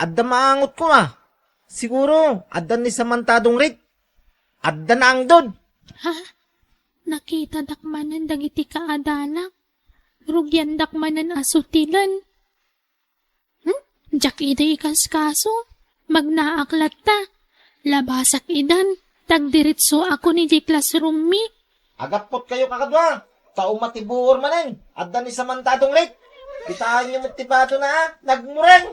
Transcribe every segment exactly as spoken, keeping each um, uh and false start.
Adda maangotko a. Siguro, adda ni Samantha dungrit. Adda naangdod. Ha? Nakitadak manen dagiti kaadalak. Rugiandak manen a sutilen. Hmm? Diak ida ikaskaso. Magnaak latta. Labasak idan. Tagdiritso ako ni di classroom mi. Agappot kayo kakadua. Ta umatibuor manen. Adda ni Samantha dungrit. Kitaenyo met ti badona a. Nagmureng.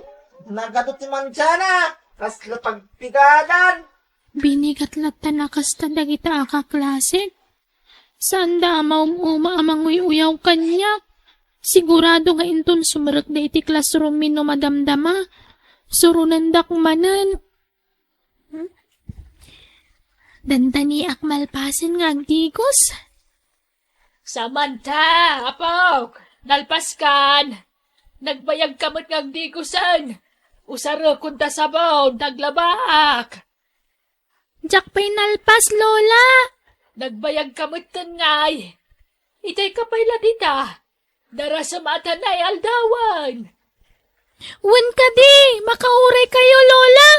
Nagadu ti mantiana. Kasla pagpigadan. Binigat latta na kasta dagita a kaklasek. Saanda a maum-uma a manguy-uyaw kaniak. Sigurado nga inton sumrekda iti classroom mi no madamdama, suronendak manen. Hmm? Dandaniak malpasen nga agdigos. Samantha, apok, nalpaskan. Nagbayagka met nga agdigosen. Usarekon ta sabon, ta aglabaak. Diak pay nalpas, Lola. Nagbayagka metten ngay. Itay ka pay la dita. Darasem a tanay aldawen. Wen kadi, makauray kayo, Lola.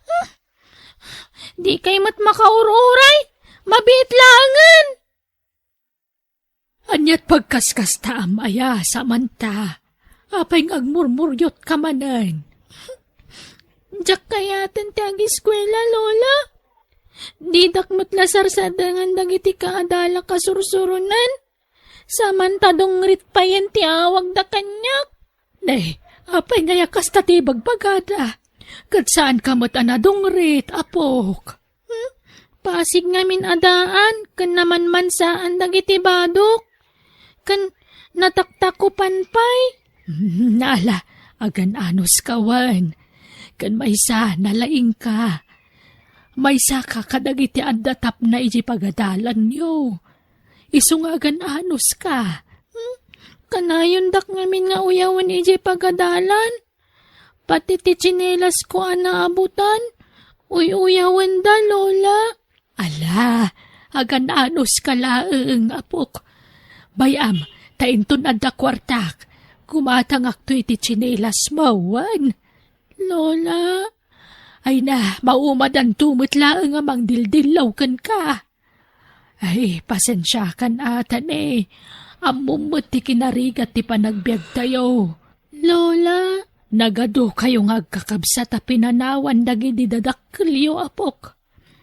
Hmm. Di kay met makaururay. Mabiit laengen. Aniat pagkaskastaam aya, Samantha? Apay nga agmurmuryotka manen? Diak kayaten ti agiskuela, Lola. Didak met la sarsadangan dagiti kaadalak a sursuronen. Samantha dungrit payen ti awagda kaniak. Ne, apay nga ya kasta ti ibagbagada? Ket saanka met a nadungrit, apok. Hmm? Pasig ngamin a daan ken namanmansaan dagiti badok. Ken nataktakupan pay. Hmm, ala, agan-anos ka wen. Ken maysa, nalaingka. Maysaka kadagiti adda tapna idiay pagadalanyo. Isu nga agan-anos ka. Hmm? Kanayondak ngamin nga uyawen idiay pagadalan. Pati ti tsinelasko a naabutan, uy-uyawenda, Lola. Ala, agan-anos ka laeng, apok. Bay-am, ta inton adda kuartak, gumatangakto iti tsinelasmo, wen? Lola. Ay na, maumadanto met laeng a mangdildillaw kenka. Ay, pasensiakan a, Tane. Ammom met ti kinarigat ti panagbiagtayo. Lola. Nagadukayo nga agkakabsat a pinanawan dagidi dadakkelyo, apok.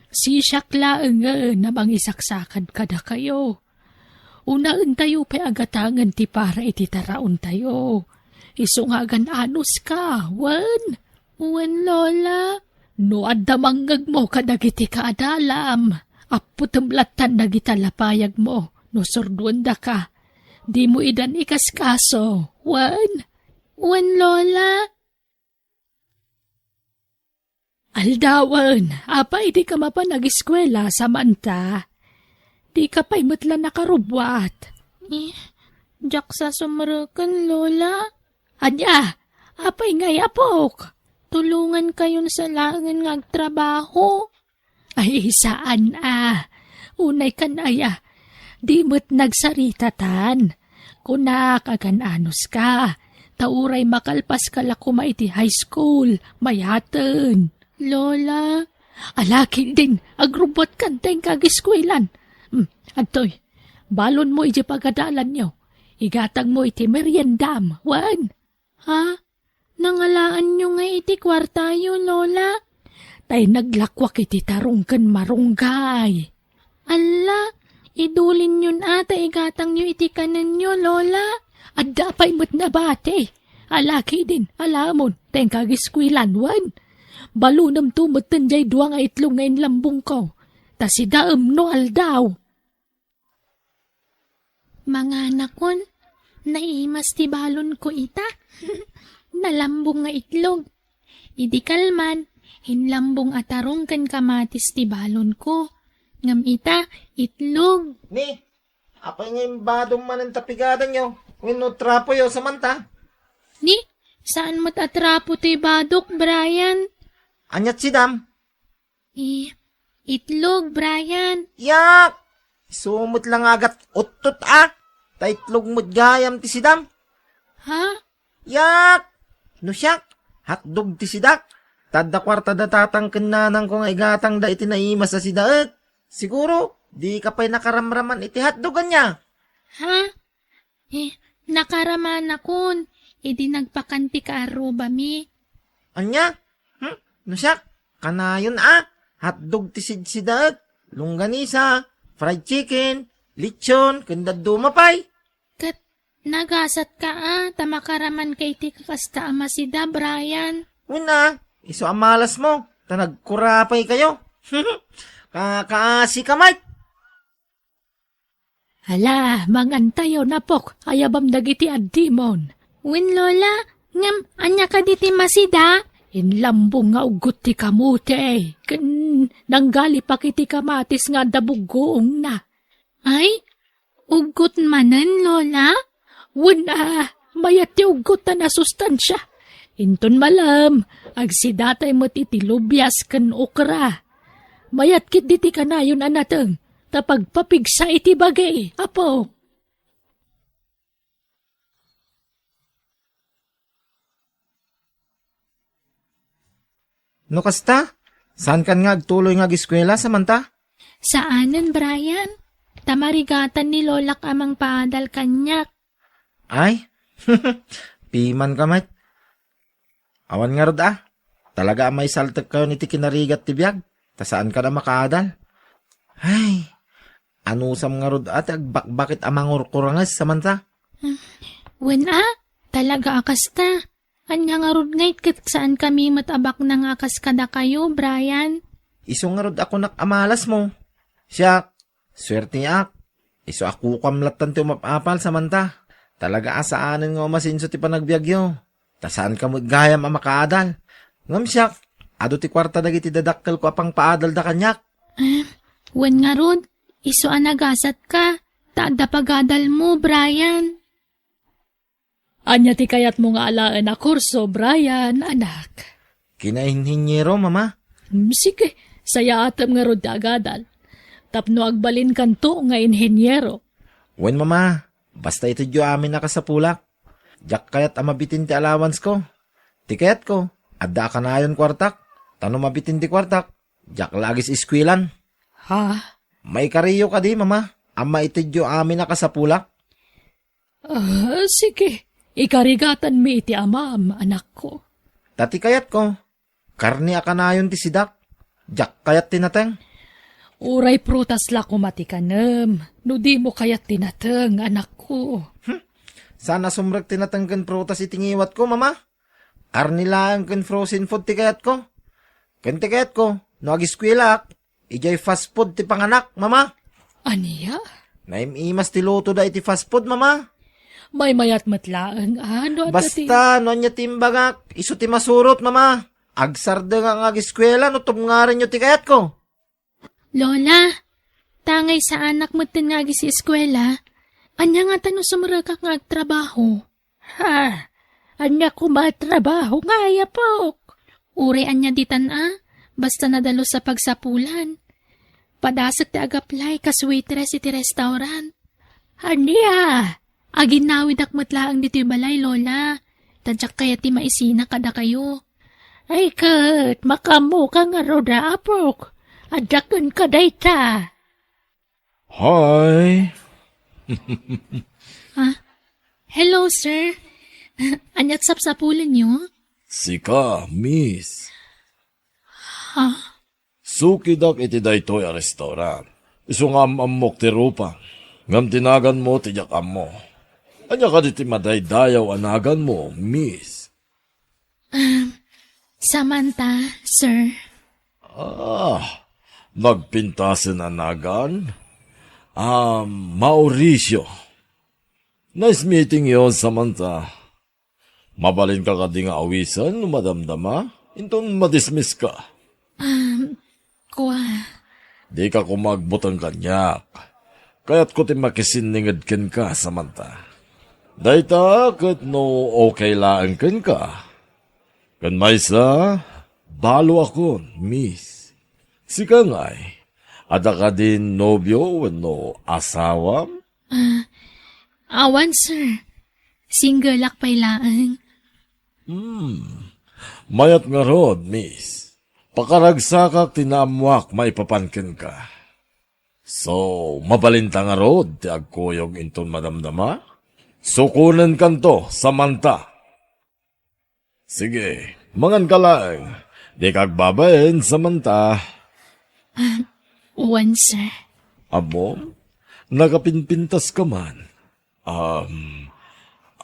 Sisiak laengen a mangisaksakad kadakayo. Unaentayo pay a gatangen ti para iti taraontayo. Isu nga agan-anos ka, wen? Wen, Lola. No adda mangngegmo kadagiti kaadalam, apputem lattan dagita lapayagmo no surduendaka. Dimo idan ikaskaso, wen? Wen, Lola. Aldawen, apay dika mapan agiskuela, Samantha? Dika pay met la nakarubbuat. Eh, diak sa sumreken, Lola. Ania, apay ngay, apok? Tulongan kayon sa laengen nga agtrabaho. Ay, saan a. Unay kan aya, di met nagsaritatan. Kunak, agan-anos ka. Ta uray makalpas ka la koma iti high school, mayaten. Lola. Alakidin, agrubbuatkan ta inka agiskuelan. Hmm, adtoy, balonmo iti pagadalanyo. Igatangmo iti meriendam, wen? Ha? Nangalaanyo nga iti kuartayo, Lola? Tay naglakwak iti tarong ken marunggay. Alla, idulinyon a ta igatangyo iti kanenyo, Lola. Adda pay met nabati. Alakidin, alamon, ta inka agiskuelan, wen? Balonemto metten jay dua nga itlog nga inlambongko. Ta sidaem no aldaw. Manganakon, naimas ti balonko ita. Nalambong nga itlog. Idi kalman, inlambong a tarong ken kamatis ti balonko. Ngem ita, itlog. Ni, apay nga imbadom manen ta pigadanyo? Wenno trapoyo, Samantha? Ni, saan met a trapo ti badok, Brian? Aniat sidam? I-, itlog, Brian. Yak! Isu met la nga agat uttot a. Ta itlog met gayam ti sidam. Ha? Yak! No siak, Hotdog ti sidak. Ta adda kuarta da tatang ken nanangko nga igatangda iti naimas a sidaek. Siguro, dika pay nakaramraman iti hotdog, ania? Ha? Eh, nakaramanakon, idi nagpakan ti kaarrubami. Ania? Hmm? No siak, kanayon a, hotdog ti sidsidaek, longganisa, fried chicken, lechon, ken dadduma pay. Ket nagasatka a, ta makaramanka iti kakasta a masida, Brian. Wen a, isu a malasmo, ta nagkurapay kayo. Kakaasi ka, Mike. Hala, mangantayon, apok, ayabam dagiti addimon. Wen, Lola, ngem ania kadi ti masida? Inlambong nga uggot ti kamote, ken nanggalipak iti kamatis nga adda buggoongna. Ay, uggot manen, Lola? Wen a, mayat ti uggot a nasustansia. Inton malem, agsidatay met iti lubias ken okra. Mayat ketdi ti kanayon a nateng, ta pagpapigsa iti bagi, Apo. No kasta, saankan nga agtuloy nga ageskuela, Samantha? Saanen, Brian. Ta marigatan ni Lolak a mangpaadal kaniak. Ay, pimanka met. Awan ngarud a, talaga a maisaltekkayon iti kinarigat ti biag, ta saankan a makaadal. Ay, anusam ngarud a ti agbakbakit a mangurkuranges, Samantha? Hmm. Wen a, talaga a kasta. Ania ngarud ngay ket saankami met a baknang a kas kadakayo, Brian? Isu ngarud a kunak a malasmo. Siak, suerteak. Isu a kukuam lattan ti umap-apal, Samantha. Talaga a saanen nga umasenso ti panagbiagyo. Ta saanka met gayam a makaadal. Ngem siak, adu ti kuarta dagiti dadakkelko a pangpaadalda kaniak. Eh, wen ngarud, isu a nagasatka, ta adda pagadalmo, Brian. Ania ti kayatmo nga alaen a kurso, Brian, anak? Kinainhiniero, Mama. Hmm, sige, sayaatem ngarud ti agadal. Tapno agbalinkanto nga inhiniero. Wen, Mama, basta itedyo amin a kasapulak. Diak kayat a mabitin ti allowancesko. Ti kayatko, adda a kanayon kuartak. Ta no mabitin ti kuartak, diak la agis-eskuelan. Ha? Maikariyo kadi, Mama, a maitedyo amin a kasapulak? Ah, sige. Ikarigatanmi iti amam, anakko. Ta ti kayatko, karne a kanayon ti sidak. Diak kayat ti nateng. Uray prutas la koma ti kanem, no dimo kayat ti nateng, anakko. Hmm. Saan a sumrek ti nateng ken prutas iti ngiwatko, Mama. Karne laeng ken frozen food ti kayatko. Ken ti kayatko, no agiskuelaak, idiay fast food ti panganak, Mama. Ania? Naim-imas ti lutoda iti fast food, Mama. Maymayat met laeng, a, no adda ti Basta, no ania ti imbagak, isu ti masurot, Mama. Agsardengak nga agiskuela no tubngarenyo ti kayatko. Lola, tangay saanak metten nga agis-eskuela. Ania ngata no sumrekak nga agtrabaho? Ha? Ania koma a trabaho nga ayapok? Uray ania ditan a, basta nadalus a pagsapulan. Padasek ti agaplay kas waitress iti restaurant. Ania? Aginnawidak met laeng ditoy balay, Lola. Ta diak kayat ti maisina kadakayo. Ay ket, makaammoka ngarud a, apok. Adda kenka dayta. Hi. Ah, hello, sir. Aniat sapsapulenyo? Sika, miss. Ha? Sukidak iti daytoy a restaurant. Isu nga am-ammok ti rupam. Ngem ti naganmo ti diak ammo. Ania kadi ti madaydayaw a naganmo, miss? Um, Samantha, sir. Ah, nagpintasen a nagan? Um, Mauricio. Nice meeting you, Samantha. Mabalinka kadi nga awisen no madamdama? Inton madismiss ka. Um, kua. Dika koma agbuteng kaniak. Kayatko ti makisinninged kenka, Samantha. Dayta ket no okay laeng kenka. Ken maysa, baloakon, miss. Sika ngay, adda kadin nobio wenno asawam? Ah, awan, sir. Singleak pay laeng. Hmm. Mayat ngarud, miss. Pakaragsakak ti naammoak maipapan kenka. So, mabalinta ngarud ti agkuyog inton madamdama? Sukonenkanto, Samantha. Sige, manganka laeng. Dika agbabain, Samantha. Wen, sir. Ammom, nakapinpintaska man. Um,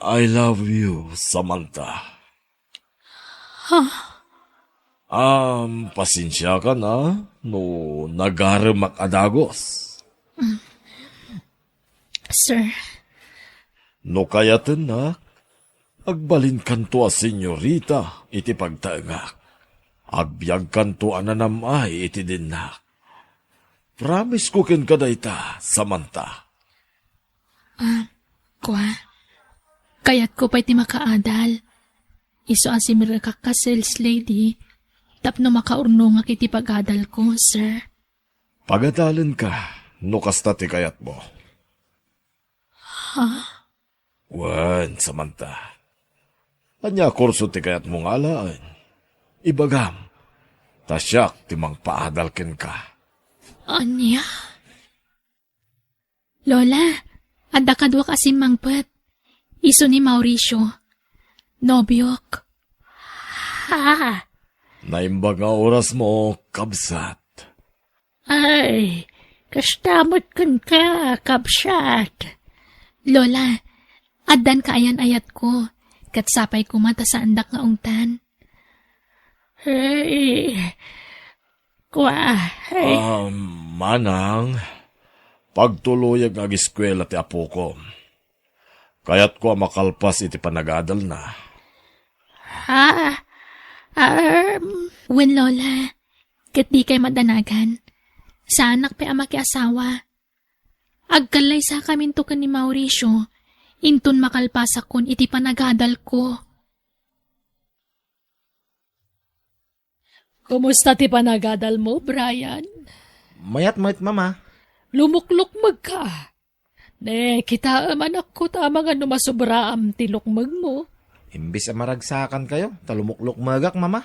I love you, Samantha. Huh? Um, pasensiakan a no nagaremak a dagus. Sir. No kayatennak, agbalinkanto a senyorita iti pagtaengak. Agbiagkanto a nanam-ay iti dinnak. Promise ko kenka dayta, Samantha. Ah, kua. Kayatko pay ti makaadal. Isu a simrekak ka sales lady tapno makaurnongak iti pag-adalko, sir. Pagadalenka no kasta ti kayatmo. Ha? Wen, Samantha. Ania a kurso ti kayatmo nga alaen? Ibagam, ta siak ti mangpaadal kenka. Ania? Lola, adda kaduak a simmangpet. Isu ni Mauricio. Nobiok. Ha? Naimbag nga orasmo, kabsat. Ay, kasta met kenka, kabsat. Lola, addan kaayan-ayatko, ket sapay koma ta saandak nga ungtan. Ay, kua, ay. Ah, manang, pagtuloyek nga ageskuela ti apoko. Kayatko a makalpas iti panagadalna. Ha? Um. Wen, Lola. Ket dikay madanagan. Saanak pay a makiasawa. Agkallaysakaminto ken ni Mauricio, inton makalpasakon iti panagadalko. Kumusta ti panagadalmo, Brian? Mayat met, Mama. Lumuklukmegka. Ne, kitaem, anakko, ta amangan no masubraam ti lukmegmo. Imbes a maragsakankayo, ta lumuklukmegak, Mama.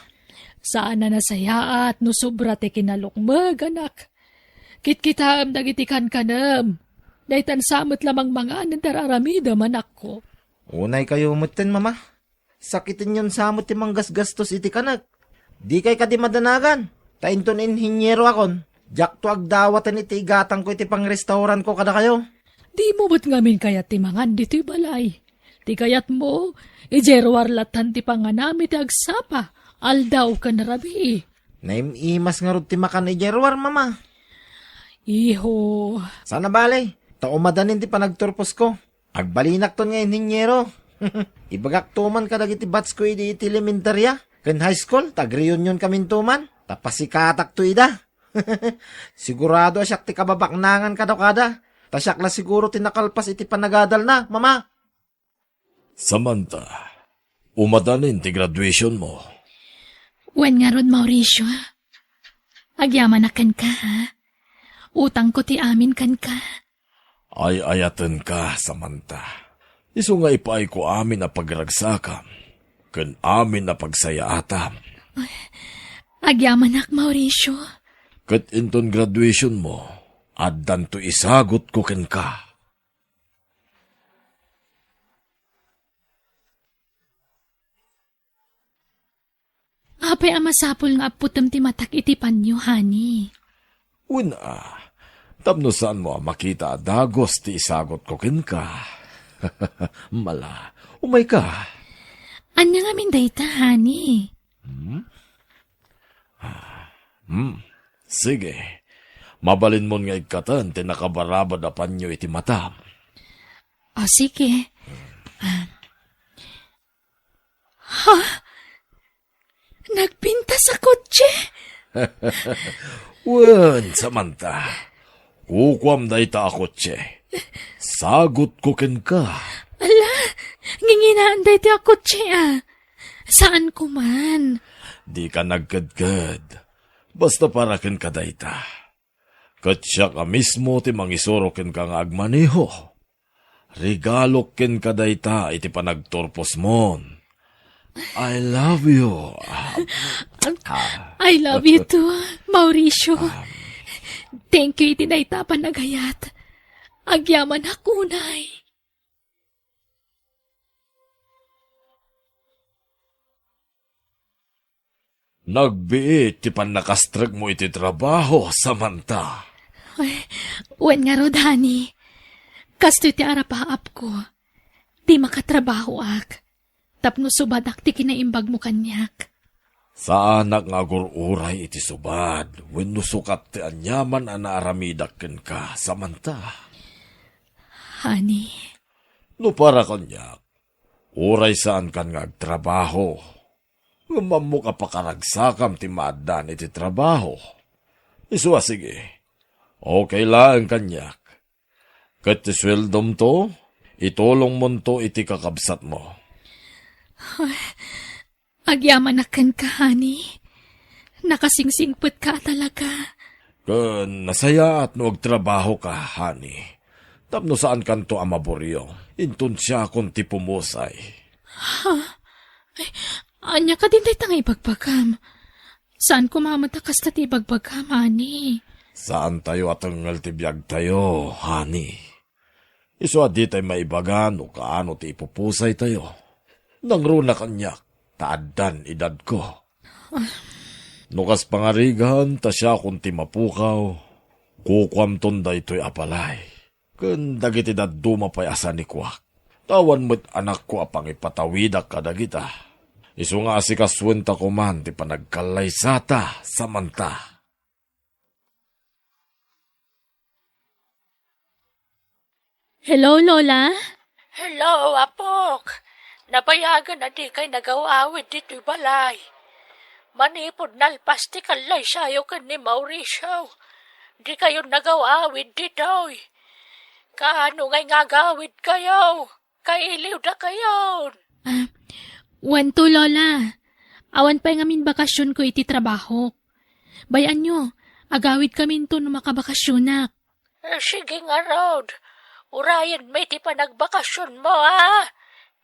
Saan a nasayaat no sobra ti kinalukmeg, anak. Kitkitaem dagiti kankanem. Daytan sa met la mangmangan ti ar-aramidem, anakko. Unaykayo metten, Mama. Sakitenyon sa met ti manggasgastos iti kanek. Dikay kadi madanagan, ta inton inhinyero akon, diakto agdawaten iti igatangko iti pangrestauranko kadakayo. Dimo met ngamin kayat ti mangan ditoy balay. Ti kayatmo, idiay ruar lattan ti panganam iti agsapa, aldaw ken rabii. Naim-imas ngarud ti makan idiay ruar, Mama. Iho. Saan a bale, ta umadanin ti panagturposko. Agbalinakton nga inhinyero. Ibagakto man kadagiti batchko idi iti elementaria ken high school, ta agreunionkaminto man, ta pasikatakto ida. Sigurado a siak ti kababaknangan kadakada, ta siak la siguro ti nakalpas iti panagadalna, Mama. Samantha, umadanin ti graduationmo. Wen ngarud, Mauricio. Agyamanak kenka, ha? Utangko ti amin kenka. Ay-ayatenka, Samantha. Isu nga ipaayko amin a pagragsakam ken amin a pagsayaatam. Agyamanak, Mauricio. Ket inton graduationmo, addanto isagutko kenka. Apay a masapul nga apputem ti matak iti panyo, honey? Wen a, tapno saanmo a makita a dagus ti isagutko kenka. Mala, umayka. Ania ngamin dayta, honey? Hmm? Ah, hmm. Sige. Mabalinmon nga ikkaten ti nakabarabad a panyo iti matam. O, sige. Ah, Ha? Nagpintas a kotse? Wen, Samantha. Kukuam dayta a kotse. Sagutko kenka. Ala, nginginaan dayta a kotse, a. Saanko man. Dika nagkedked. Basta para kenka dayta. Ket siak a mismo ti mangisuro kenka nga agmaneho. Regalok kenka dayta iti panagturposmon. I love you. Ah. I love you too, Mauricio. Ah. Thank you iti dayta a panagayat. Agyamanak unay. Nagbiit ti pannakastrekmo iti trabaho, Samantha. Ay, wen ngarud, honey. Kastoy ti arapaapko. Di makatrabahoak. Tapno subadak ti kinaimbagmo kaniak. Saanak nga agur-uray iti subad, wenno sukat ti aniaman a naaramidak kenka, Samantha. Honey. No para kaniak, uray saankan nga agtrabaho, ngem ammok a pakaragsakam ti maaddaan iti trabaho. Isu a sige, okay laeng kaniak. Ket ti sueldomto, itulongmonto iti kakabsatmo. Agyamanak kenka, honey. Nakasingsingpetka a talaga. Ken nasayaat no agtrabahoka, honey. Tapno saankanto a maburyo, inton siakon ti pumusay. Ha? Ay, ania kadin dayta nga ibagbagam? Saan koma met a kasta ti ibagbagam, honey. Saantayo a tengngel ti biagtayo, honey. Isu a ditay maibaga no kaano ti ipupusaytayo. Nangruna kaniak ta addan edadko. No kas pangarigan ta siakon ti mapukaw, kukuamton daytoy a balay ken dagiti dadduma pay a sanikuak. Ta awan met anakko a pangipatawidak kadagita. Isu nga asikasuenta koman ti panagkallaysata, Samantha. Hello, Lola? Hello, apok. Nabayagen a dikay nagaw-awid ditoy balay. Manipud nalpas ti kallaysayo ken ni Mauricio, dikayon nagaw-awid ditoy. Kaano ngay nga agawidkayo? Kailiwdakayon. Ah, wen to, Lola. Awan pay ngamin bakasionko iti trabahok. Bay-anyo, agawidkaminto no makabakasionak. Eh, sige ngarud. Urayenmi ti panagbakasionmo, a?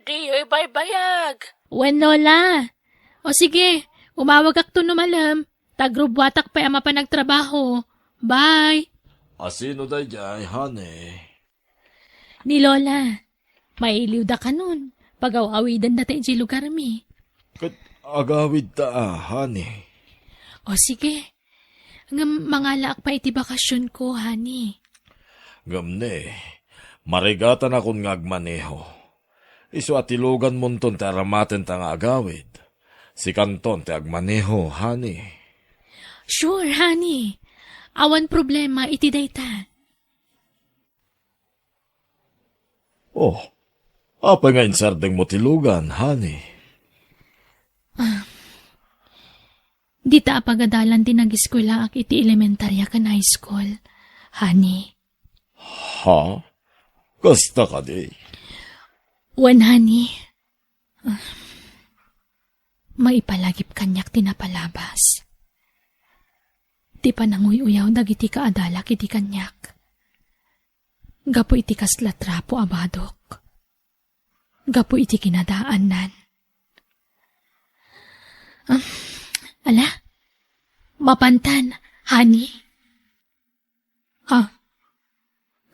Diyo ibaybayag. Wen, Lola. O sige, umawagakto no malem. Ta agrubbuatak pay a mapan agtrabaho. Bye. A sino daydiay, honey? Ni Lola. Mailiwdakanon. Pagaw-awidenda ta idiay lugarmi. Ket agawidta a, honey. O sige. Ngem mangalaak pay iti bakasionko, honey. Ngem ne, marigatanakon nga agmaneho. Isu a tiluganmonton ti aramatenta nga agawid. Sikanton ti agmaneho, honey. Sure, honey. Awan problema iti dayta. Oh, apay nga insardengmo ti lugan, honey? Ah, dita a pagadalan ti nagiskwelaak iti elementaria ken high school, honey. Ha? Kasta kadi? Wen, honey. Ah, maipalagip kaniak ti napalabas. Ti pananguy-uyaw dagiti kaadalak idi kaniak. Gapu iti kasla trapo a badok. Gapu iti kinadaannan. Ah, ala, mapantan, honey. Ah,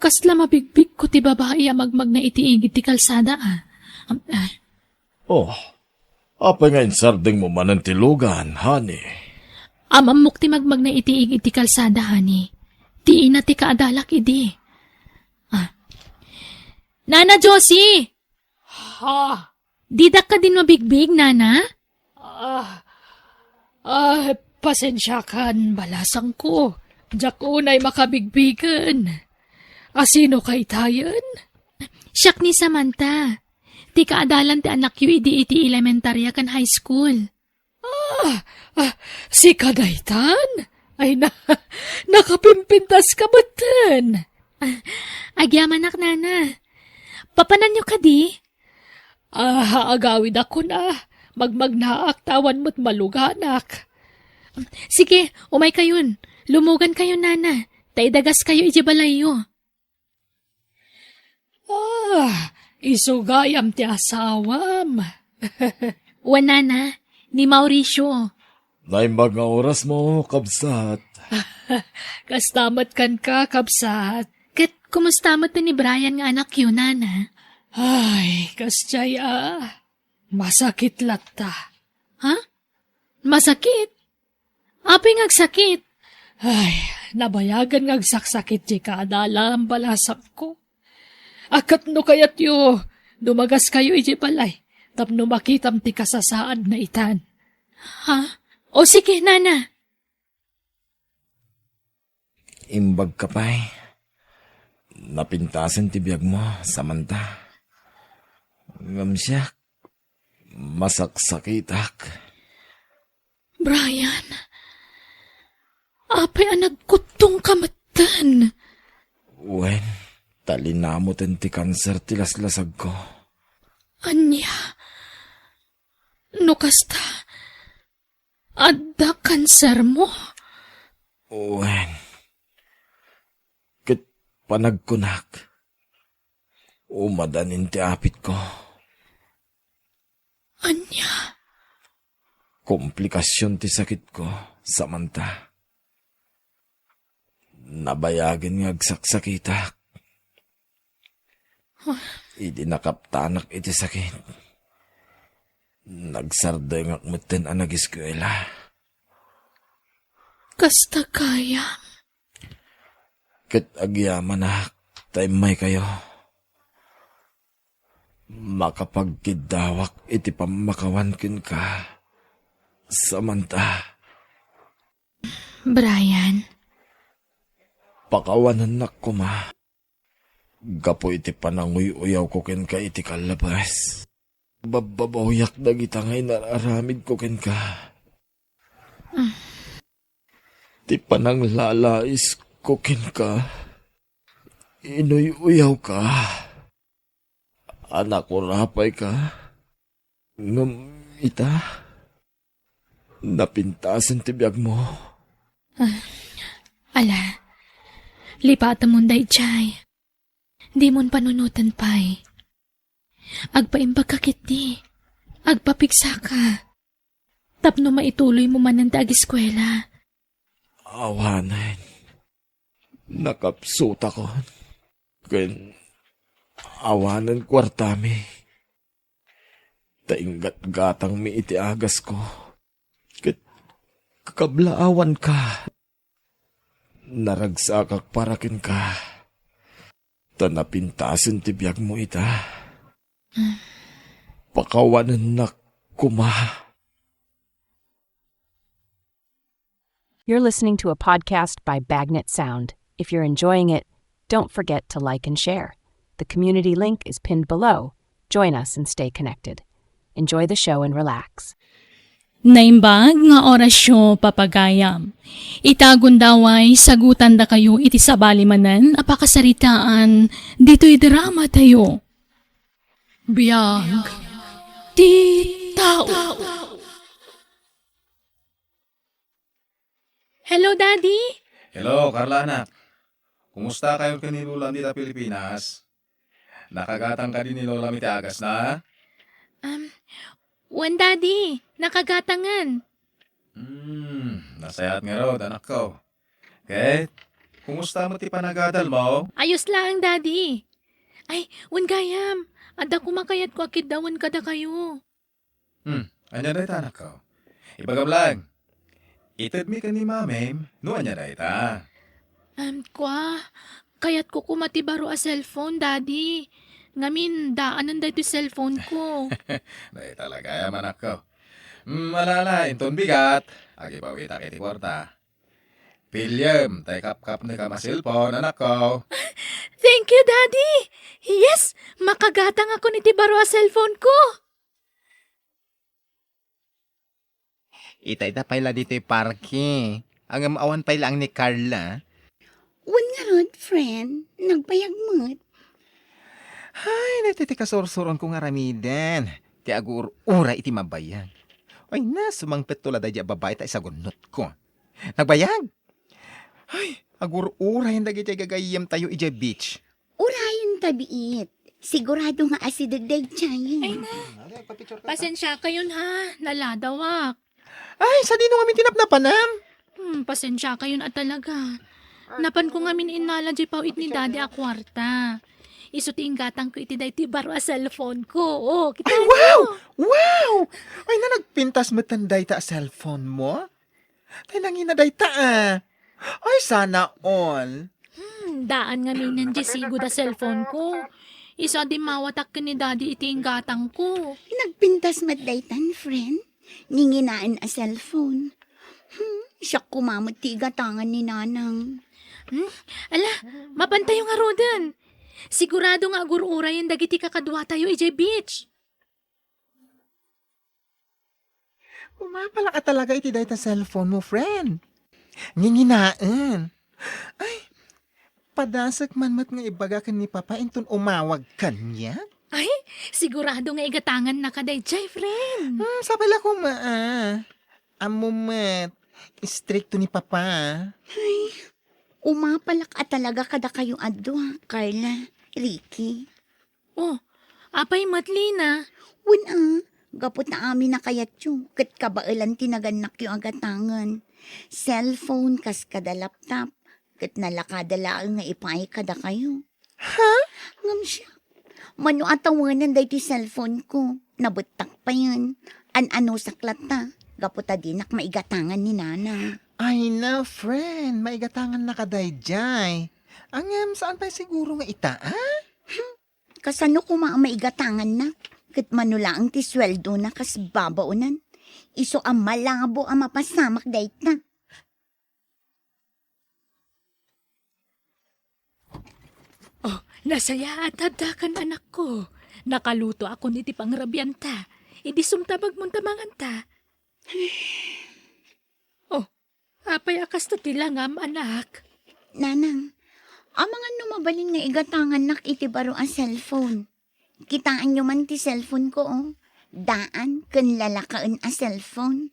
kasla mabigbigko ti babai a magmagna iti igid ti kalsada, a? Am-, ah. Oh, apay nga insardengmo manen ti lugan, honey? Am-ammok ti magmagna iti igid ti kalsada, honey. Ti ina ti kaadalak idi. Ah. Nana Josie! Ha? Didak kadin mabigbig, Nana? Ah, ah, pasensiakan, balasangko. Diak unay makabigbigen. A sino kaytayen? Siak ni Samantha. Ti kaadalan ti anakyo idi iti elementaria ken high school. Ah, ah, sika daytan? Ay na, nakapimpintas ka metten. Ah, agyamanak, Nana. Papananyo kadi? Ah, agawidakon a. Magmagnaak ta awan met maluganak. Sige, umaykayon. Lumugankayon, Nana. Ta idagaskayo idiay balayyo. Ah, isu gayam ti asawam. Wen, Nana, ni Mauricio. Naimbag nga orasmo, kabsat. Kasta met kenka, kabsat. Ket kumusta met ni Brian nga anakyo, nana? Ay, kasdiay a. Masakit latta. Ha? Masakit? Apay nga agsakit? Ay, nabayagen nga agsaksakit diay kaadalam balasakko. A ket no kayatyo, dumagaskayo idiay balay tapno makitam ti kasasaadna itan. Ha? O sige, nana. Imbagka pay. Napintasen ti biagmo, Samantha. Ngem siak, masaksakitak. Brian, apay a nagkuttongka metten? Wen, ta linamoten ti kanser ti laslasagko. Ania? No kasta, adda kansermo? Wen, ket panagkunak, umadanin ti apitko. Ania? Komplikasion ti sakitko, Samantha. Nabayagen nga agsaksakitak. Huh? Idi nakaptanak iti sakit, nagsardengak metten a nagiskuela. Kasta gayam. Ket agyamanak ta immaykayo. Makapagkiddawak iti pammakawan kenka, Samantha. Brian. Pakawanennak koma. Gapu iti pananguy-uyawko kenka iti kallabas, babbabawiak dagita nga inar-aramidko kenka. Mm. Ti pananglalaisko kenka, inuy-uyawka. A nakurapayka. Ngem ita, napintasen ti biagmo. Ah, ala, lipatemon daydiay. Dimon panunoten pay. Agpaimbagka ketdi. Agpapigsaka. Tapno maituloymo manen ti agiskuela. Awanen. Nakapsutakon. Ken awanen kuartami. Ta inggatgatangmi iti agasko. Ket kakablaawanka. Naragsakak para kenka. Ta napintasen ti biagmo ita. Pakawanennak koma. You're listening to a podcast by Bagnet Sound. If you're enjoying it, don't forget to like and share. The community link is pinned below. Join us and stay connected. Enjoy the show and relax. Naimbag nga orasyo, papagayam. Ita gundaway, sagutandakayo iti sabali manen a pakasaritaan ditoy drama tayo. Biag ti tao. Hello, Daddy. Hello, Carla, anak. Kumusta kayo ken ni Lolam dita Pilipinas? Nakagatang kadi ni Lolam iti agasna? Um, wen, Daddy. Nakagatangen. Hmm, nasayaat ngarud, anakko. Ket, kumusta met ti panagadalmo? Ayos laeng, Daddy. Ay, wen gayam, adda koma kayatko a kiddawen kadakayo. Hmm, ania dayta, anakko? Ibagam laeng. Itedmi ken ni Mamim no ania dayta. Em, kua, kayatko koma ti baro a cellphone, Daddy. Ngamin, daanen daytoy cellphone ko. Dayta la gayam, anakko. Hmm, ala, ala, inton bigat, agibawitak iti kuarta. Piliem, ta ikapkapnekam a cellphone, anakko. Thank you, Daddy! Yes, makagatangakon iti baro a cellphone ko! Ita-ita pay la ditoy parke. Ngem awan pay laeng ni Carla. Wen ngarud, friend, nagbayag met. Ay, daytoy ti kasursuronko nga aramiden. Ti agur-uray iti mabayag. Ay, na, sumangpetto la daydi a babai ta isagunnotko. Nagbayag? Ay, agur-urayen dagiti gagayyemtayo idiay beach. Urayen ta biit. Sigurado nga asideg daydiay. Ay na, pasensya kayon ha, naladawak. Ay, sadino ngamin ti napnapanam? Hmm, pasensya kayon a talaga. Napan ko ngamin innala diay paw-it ni Daddy a kuarta. Isu ti inggatang ko iti daytoy baro a cellphone ko. Oh, kita Ay, wow! Wow! Ay na, nagpintas metten dayta a cellphone mo? Tay nangina dayta, ah. Ay, sana all. Hmm, daan ngaminen diay sigud a cellphone ko. Isu a dimmawatak ken ni Daddy iti inggatang ko. Nagpintas met daytan, friend. Nanginaen a cellphone. Hmm, siak koma met ti igatangan ni Nanang. Hmm? Ala, mapantayo ngaruden. Sigurado nga agur-urayen dagiti kakaduatayo idiay beach. Umapalak a talaga iti dayta cellphone mo, friend. Nginginaen. Ay, padasek man met nga ibaga ken ni Papa inton umawag kaniak. Ay, sigurado nga igatangannaka daydiay, friend. Hmm, sabali la koma, ah. Ammom met, istrikto ni Papa. Ay, umapalak a talaga kadakayo a dua, Carla, Ricky. Oh, apay met, Lina? Wen a, gapu ta amin a kayatyo, ket kabaelan ti nagannakyo a gatangen. Cellphone kas kada laptop, ket nalakada laeng nga ipaay kadakayo. Ha? Ngem siak, mano a tawenen daytoy cellphone ko? Nabettak payen. An-anusak latta, gapu ta dinak maigatangan ni Nana. Ay na, friend, maigatangannaka daydiay. Ngem, saan pay siguro nga ita, a? Hmm, kasano koma a maigatanganna? Ket mano laeng ti sueldona kas babaonan. Isu a malabo a mapasamak dayta. Oh, nasayaat addakan, anakko. Nakalutoakon iti pangrabianta. Idi sumtabagmon ta manganta. Oh, apay a kasta ti langam, anak? Nanang, amangan no mabalin nga igatangannak iti baro a cellphone. Kitaenyo man ti cellphone ko, oh. Daan ken lalakaen a cellphone.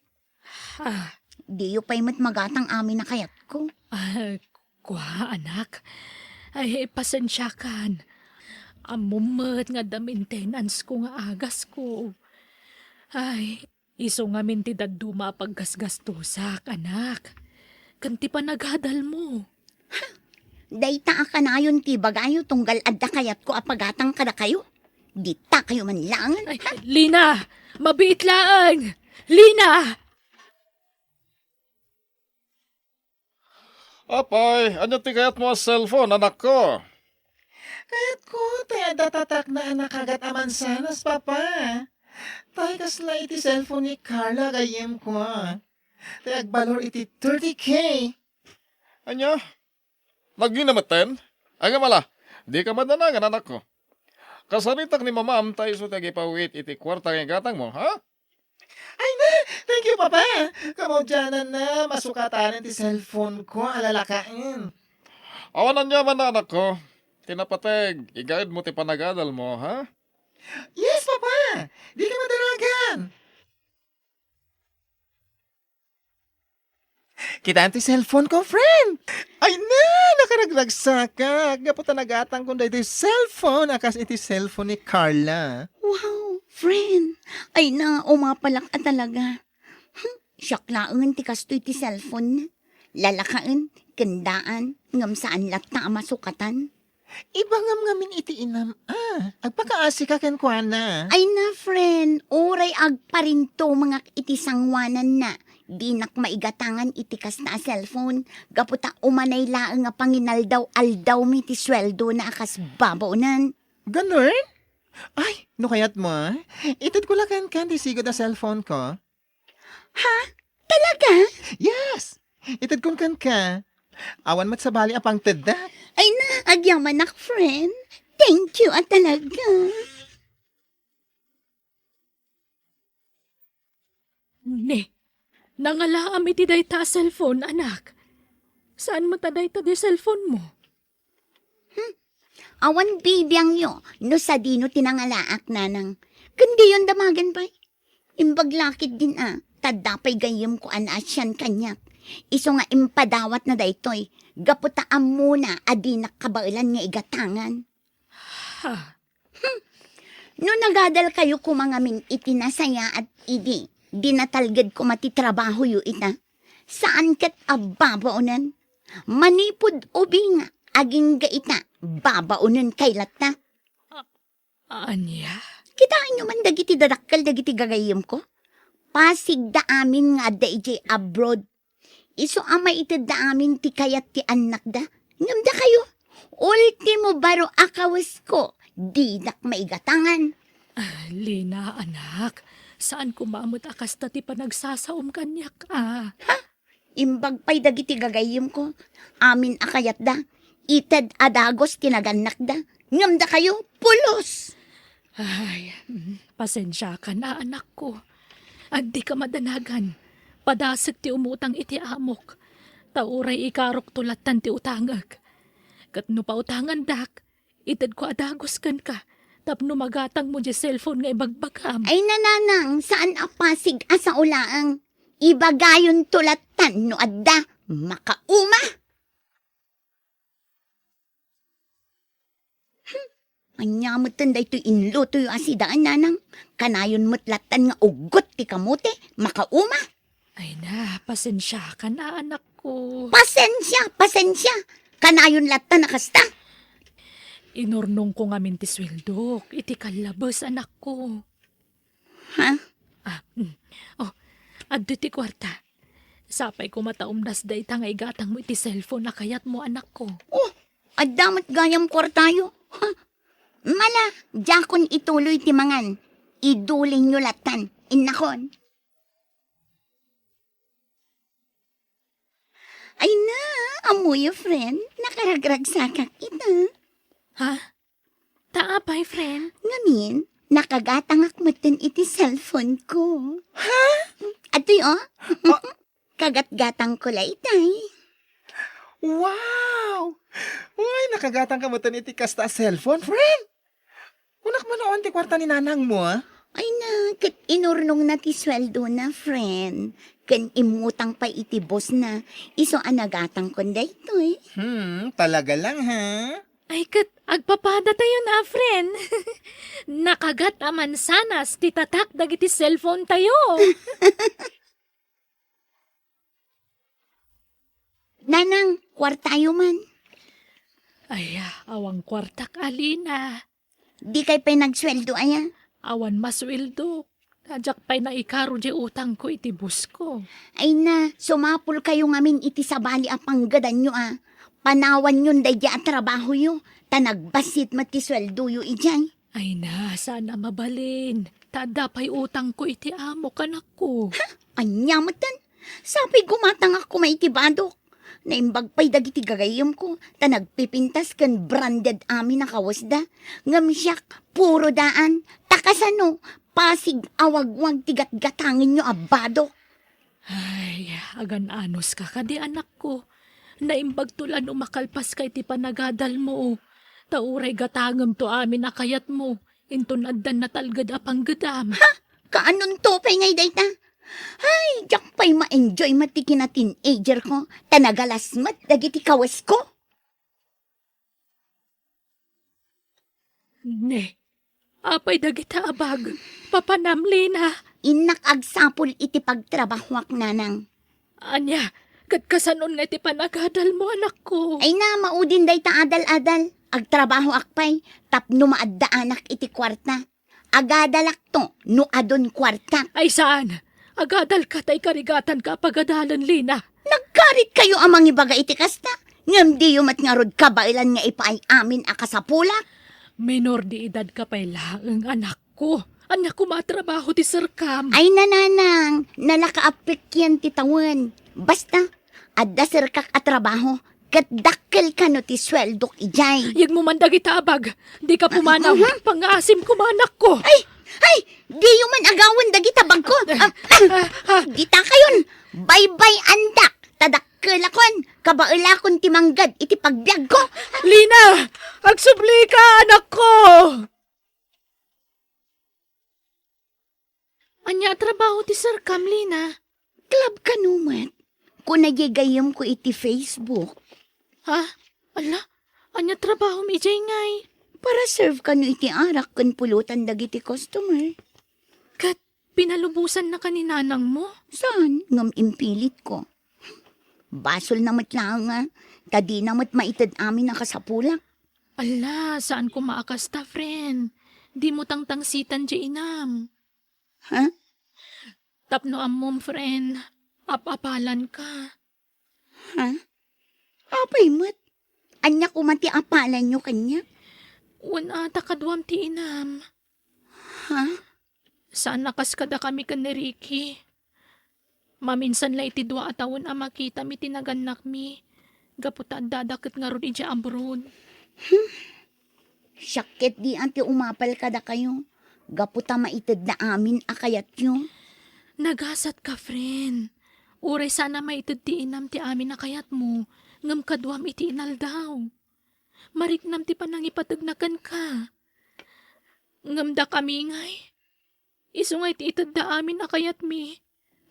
Ah. Diyo pay met magatang amin a kayatko. Ah, kua, anak. Ay, pasensiakan. Ammom met nga adda maintenance ko nga agasko. Ay, isu ngamin ti dadduma a paggasgastosak, anak. Ken ti panagadalmo. Ha? Dayta a kanayon ti ibagayo tunggal adda kayatko a pagatang kadakayo? Ditakayo man laeng. Ay, Lina! Mabiit laeng! Lina! Apay, ania ti kayatmo a cellphone, anakko? Kayatko, tay adda tatakna a nakagat a mansanas, Papa. Tay kasla iti cellphone ni Carla, gayyemko. Tay agbalor iti thirty K. Ania? Nagina metten? Ngem ala, dika madanangan, anakko. Kasaritak ni mamam ta isu ti agipaw-it iti kuarta nga igatangmo, ha? Ay na, thank you, Papa. Kamaudiananna, masukatanen ti cellphone ko a lalakaen. Awan aniamanna, anakko. Ti napateg, igaedmo ti panagadalmo, ha? Yes, Papa. Dika madanagan. Kitaem ti cellphone ko, friend. Ay na, nakaragragsakak. Gapu ta nagatangkon daytoy cellphone a kas iti cellphone ni Carla. Wow, friend. Ay na, umapalak a talaga. Hmm, siak laengen ti kastoy ti cellphone. Lalakaen, ken daan, ngem saan latta a masukatan. Ibagam ngamin iti inam, a. Agpakaasika kenkuana. Ay na, friend, uray agparintumengak iti sangoananna, dinak maigatangan iti kasta a cellphone, gapu ta umanay laeng a panginaldaw-aldawmi ti sueldona a kas babaonan. Ganun? Ay, no kayatmo, itedko la kenka ti sigud a cellphone ko. Ha? Talaga? Yes! Itedkon kenka. Awan met sabali a pangtedda. Ay na, agyamanak, friend. Thank you a talaga. Ne, nangalaam iti dayta a cellphone, anak. Saan met a dayta ti cellphone mo? Hmm. Awan bibiangyo no sadino ti nangalaak, nanang. Ken diyon damagen pay. Imbag la ketdin a, ta adda pay gayyemko a naasian kaniak. Isu nga impadawatna daytoy, gapu ta ammona a dinak kabaelan nga igatangan. Ha? No nagadalkayo koma ngamin iti nasayaat idi, di natalged koma ti trabahoyo ita. Saan ket a babaonen. Manipud ubing, agingga ita, babaonen kay latta. A-, ania? Kitaenyo man dagiti dadakkel dagiti gagayyemko? Pasigda amin nga adda idiay abroad. Isu a maitedda amin ti kayat ti annakda. Ngem dakayo, ultimo baro a kawesko, didak maigatangan. Ah, Lina, anak, saan koma met a kasta ti panagsasaom kaniak, a. Ha? Imbag pay dagiti gagayyemko, amin a kayatda, ited a dagus ti nagannakda. Ngem dakayo, pulos! Ay, mm, pasensiakan a, anakko. Addika madanagan. Padasek ti umutang iti amok. Ta uray ikarokto lattan ti utangek. Ket no pautangandak, itedko a dagus kenka tapno magatangmo diay cellphone nga ibagbagam. Ay, nanang, saan a pasig a sao laeng. Ibagayonto lattan no adda. Makauma! Hmm. Ania metten daytoy inlutoyo a sidaen, nanang? Kanayon met lattan nga uggot ti kamote, makauma. Ay na, pasensiakan a, anakko. Pasensia, pasensia. Kanayon lattan a kasta. Inurnongko ngamin ti sueldok iti kallabes, anakko. Ha? Ah, mm. Oh, adda ti kuarta. Sapay koma ta umdas dayta nga igatangmo iti cellphone a kayatmo, anakko. Oh, adda met gayam kuartayo. Ha? Mala, diakon ituloy ti mangan. Idulinyo lattan. Innakon. Ay na, ammoyo, friend, nakaragragsakak ita. Ha? Ta apay, friend? Ngamin, nakagatangak metten iti cellphone ko. Ha? Adtoy, oh. Ah. Kagatgatangko la itay. Wow! Uy, nakagatangka metten iti kasta a cellphone, friend? Kunak man, awan ti kuarta ni nanangmo, a? Ay na, ket inurnongna ti sueldona, friend. Ken immutang pay iti bossna, isu a nagatangkon daytoy. Hmm, talaga lang, ha? Ay, ket agpapadatayon a, friend. Nakagat a mansanas ti tatak dagiti cellphone tayo. Nanang, kuartayo man. Ay, awan kuartak, Alina. Dikay pay nagsueldo, aya? Awan masueldo. Diak pay naikaro diay utangko iti boss ko. Ay na, sumapulkayo ngamin iti sabali a panggedanyo a. Panawanyon daydi a trabahoyo, ta nagbassit met ti sueldoyo idiay. Ay na, saan a mabalin. Ta adda pay utangko iti amok, anakko. Ha? Ania metten? Sapay gumatangak koma iti badok. Naimbag pay dagiti gagayyemko, ta nagpipintas ken branded amin a kawesda. Ngem siak, puro daan. Ta kasano, pasig a wagwag ti gatgatangenyo a badok. Ay, agan-anuska kadi, anakko. Naimbagto la no makalpaska iti panagadalmo. Ta uray gatangemto amin a kayatmo. Inton addan natalged a panggedam. Ha? Kaanonto pay ngay dayta? Ay, diak pay ma-enjoy met ti kina-teenager ko, ta nagalas met dagiti kawesko. Ne, apay dagita a bag? Papanam, Lina? Innak agsapul iti pagtrabahoak, nanang. Ania, ket kasanon nga iti panagadalmo, anakko? Ay na, maudin dayta adal-adal. Agtrabahoak pay, tapno maaddaanak iti kuarta. Agadalakto no adun kuartak. Ay saan! Agadalka ta ikarigatanka a pagadalen, Lina. Nagkaritkayo a mangibaga iti kasta, ngem diyo met ngarud kabaelan nga ipaay amin a kasapulak. Minor de edadka pay laeng, anakko. Ania koma a trabaho ti serkam? Ay, nanang, nalaka a pekian ti tawen. Basta, adda serkak a trabaho, ket dakkel kano ti sueldok idiay. Yegmo man dagita a bag, dika pumanaw. Mhm. Pangngaasim koma, anakko. Ay, ay, diyo man agawen dagita bagko. Ah, ah, ah, ah. Ditakayon, baybay-andak, ta dakkelakon, kabaelakon ti mangged iti pagbiagko. Lina, agsublika, anakko. Ania a trabaho ti serkam, Lina? Club kano met. Kuna diay gayyemko iti Facebook. Ha? Ala, ania trabahom idiay ngay? Para serve kano iti arak ken pulutan dagiti customer. Ket pinalubosannaka ni nanangmo? Saan, ngem impilitko. Basolna met laeng a, ta dina met maited amin a kasapulak. Ala, saan koma a kasta, friend. Dimo tangtangsitan diay inam. Ha? Tapno ammom, friend, ap-apalanka. Ha? Apay met? Ania koma ti apalanyo kaniak? Wen a, ta kaduam ti inam. Ha? Saan a kas kadakami ken ni Ricky. Maminsan la iti dua a tawen a makitam iti nagannakmi, gapu ta addada ket ngarud idiay abroad. Hmm. Siak ket diay ti umapal kadakayo, gapu ta maitedda amin a kayatyo. Nagasatka, friend. Uray saan a maited ti inam ti amin a kayatmo, ngem kaduam iti inaldaw. Mariknam ti panangipategna kenka. Ngem dakami ngay, isu nga iti itedda amin a kayatmi,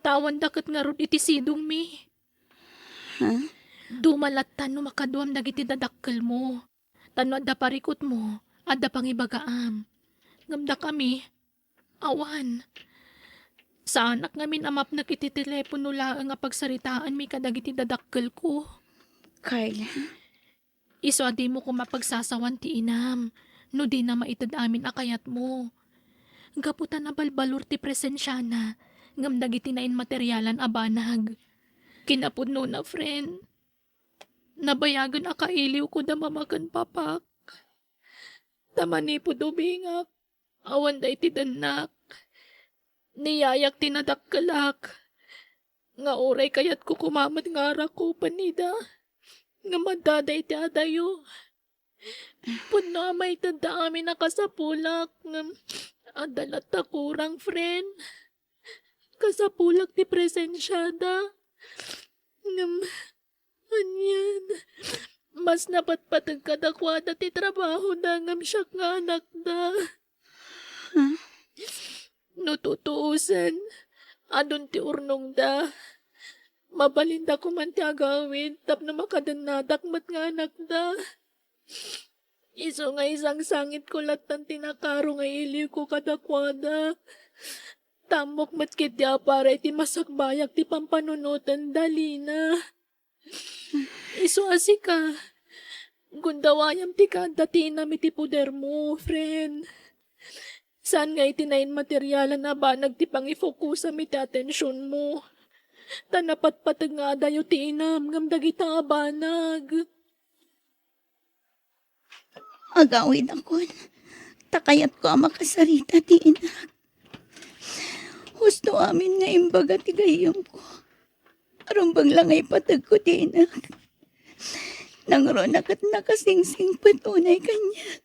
ta awanda ket ngarud iti sidongmi. Ha? Duma latta no makaduam dagiti dadakkelmo. Ta no adda parikutmo, adda pangibagaam. Ngem dakami, awan. Saanak ngamin a mapnek iti telepono laeng a pagsaritaanmi kadagiti dadakkelko. Carla? Isu a dimo koma pagsasawan ti inam, no dina maited amin a kayatmo. Gapu ta nabalbalor ti presensiana, ngem dagiti nainmaterialan a banag. Kinapudnona, friend, nabayagen a kailiwko da mama ken papak. Ta manipud ubingak, awanda iti dennak. Ni yayak ti nadakkelak. Nga uray kayatko koma met nga arakupen ida, ngem addada iti adayo. Pudno a maitedda amin a kasapulak, ngem adda latta kurang, friend. Kasapulak ti presensiada. Ngem anian, mas napatpateg kadakuada ti trabahoda ngem siak nga anakda. Hmm? No tutuosen, adun ti urnongda. Mabalinda koman ti agawid tapno makadennadak met nga anakda. Isu nga isangsangitko lattan ti nakaro nga iliwko kadakuada. Ta ammok met ketdi a para iti masakbayak ti pampanunotenda, Lina. Isu a sika, gundawayam ti kaadda ti inam iti podermo, friend. Saan nga iti nainmaterialan a banag ti pangifokusam iti atensionmo. Ta napatpateg nga adayo ti inam ngem dagita a banag. Agawidakon, ta kayatko a makasarita ti inak. Husto amin nga imbaga ti gayyemko. Rumbeng la nga ipategko ti inak. Nangruna ket nakasingsingpet unay kaniak.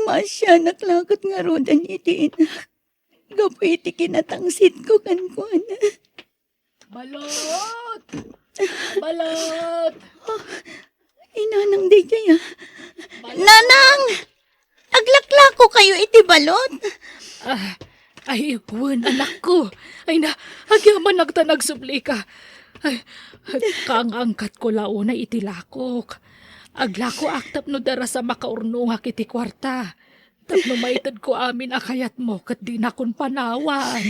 Maasianak la ket ngaruden iti inak. Gapu iti kinatangsitko kenkuana. Balot! Balot! Inanang daydiay, a. Balot! Nanang! Aglaklako kayo iti balot? Ah, ay, wen, anakko. Ay na, agyamanak ta nagsublika. Ay, kaangkatko la unay iti lakok. Aglakoak tapno darasa makaurnongak iti kuarta. Tapno maitedko amin a kayatmo ket dinakon panawan.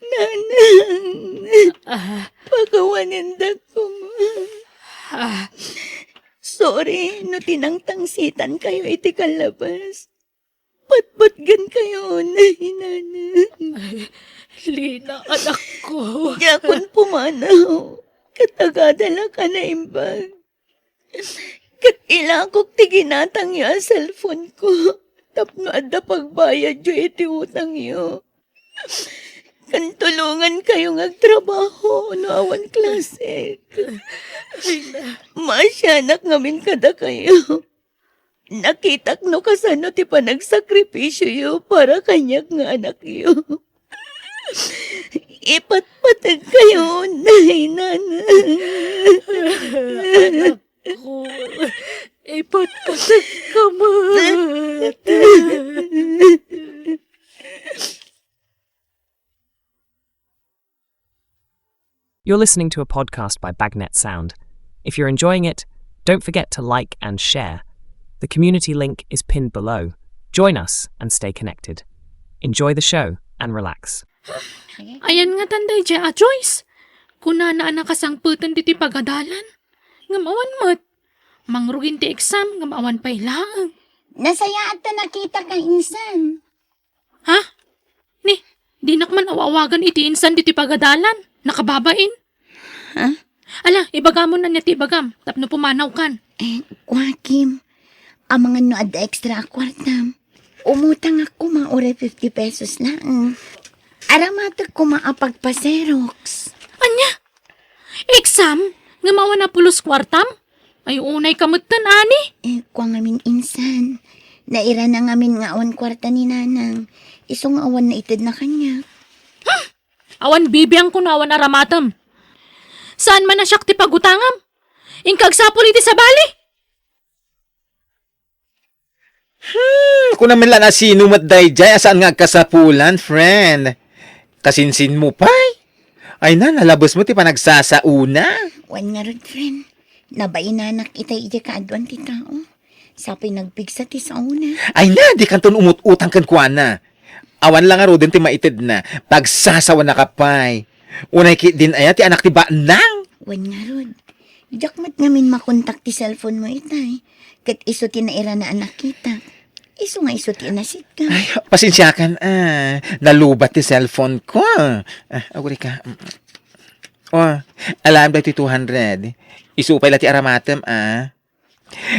Nanang, ah, pakawanendak koma. Ah. Sorry no tinangtangsitan kayo iti kallabas. Patpatgan kayo, nay, nanang. Ay, Lina, anakko. Diakon pumanaw. Katagada la ka naimbag. Ket ilakok ti ginatangyo a cellphone ko tapno adda pagbayadyo iti utangyo. Ken tulongan kayo nga agtrabaho no awan klase. Ay na. Maasianak ngamin kadakayo. Nakitak no kasano ti panagsakripisyoyo para kaniak nga anakyo. Ipatpateg kayo, nay, nanang. Anakko, ipatpateg ka met. You're listening to a podcast by Bagnet Sound. If you're enjoying it, don't forget to like and share. The community link is pinned below. Join us and stay connected. Enjoy the show and relax. Ayan ngatan daydiay a Joyce. Kunana a nakasangpeten ditoy pagadalan. Ngem awan met. Mangrugin ti exam, ngem awan pay laeng. Nasayaat ta nakitaka insan. Ha? Ni, dinak man aw-awagan iti insan ditoy pagadalan. Nakababain. Ha? Ala, ibagamon ania ti ibagam, tapno pumanawkan. Eh, kua, Kim, amangan no adda extra a kuartam. Umutangak koma uray fifty pesos laeng. Aramatek koma a pagpa-Xerox. Ania? Exam? Ngem awan a pulos kuartam? Ay, unay ka metten, ani? Eh, kua ngamin insan. Nairana ngamin nga awan kuarta ni Nanang. Isu nga awan naitedna kaniak. Hmm! Awan bibiangko no awan aramatem. Saan man a siak ti pagutangam? Inka agsapul iti sabali? Hmm, kunam met laeng a sino met daydiay a saan nga agkasapulan, friend. Kasinsinmo pay? Ay na, nalabesmo ti panagsasaona. Wen ngarud, friend. Nabainanak itay idiay kaaduan ti tao. Sa pay nagpigsa ti saona. Ay na, dikanton umut-utang kenkuana. Awan la ngaruden ti maitedna. Pagsasawanaka pay. Unay ketdin aya ti anak ti banang? Wen ngarud. Diak met ngamin makontak ti cellphone mo itay. Ket isu ti nairana a nakitak. Isu nga isu ti inasiddam. Ay, pasensiakan, ah. Nalubat ti cellphone ko. Ah, agurayka. Mm. Oh, alam daytoy two hundred. Isu pay la ti aramatem, ah.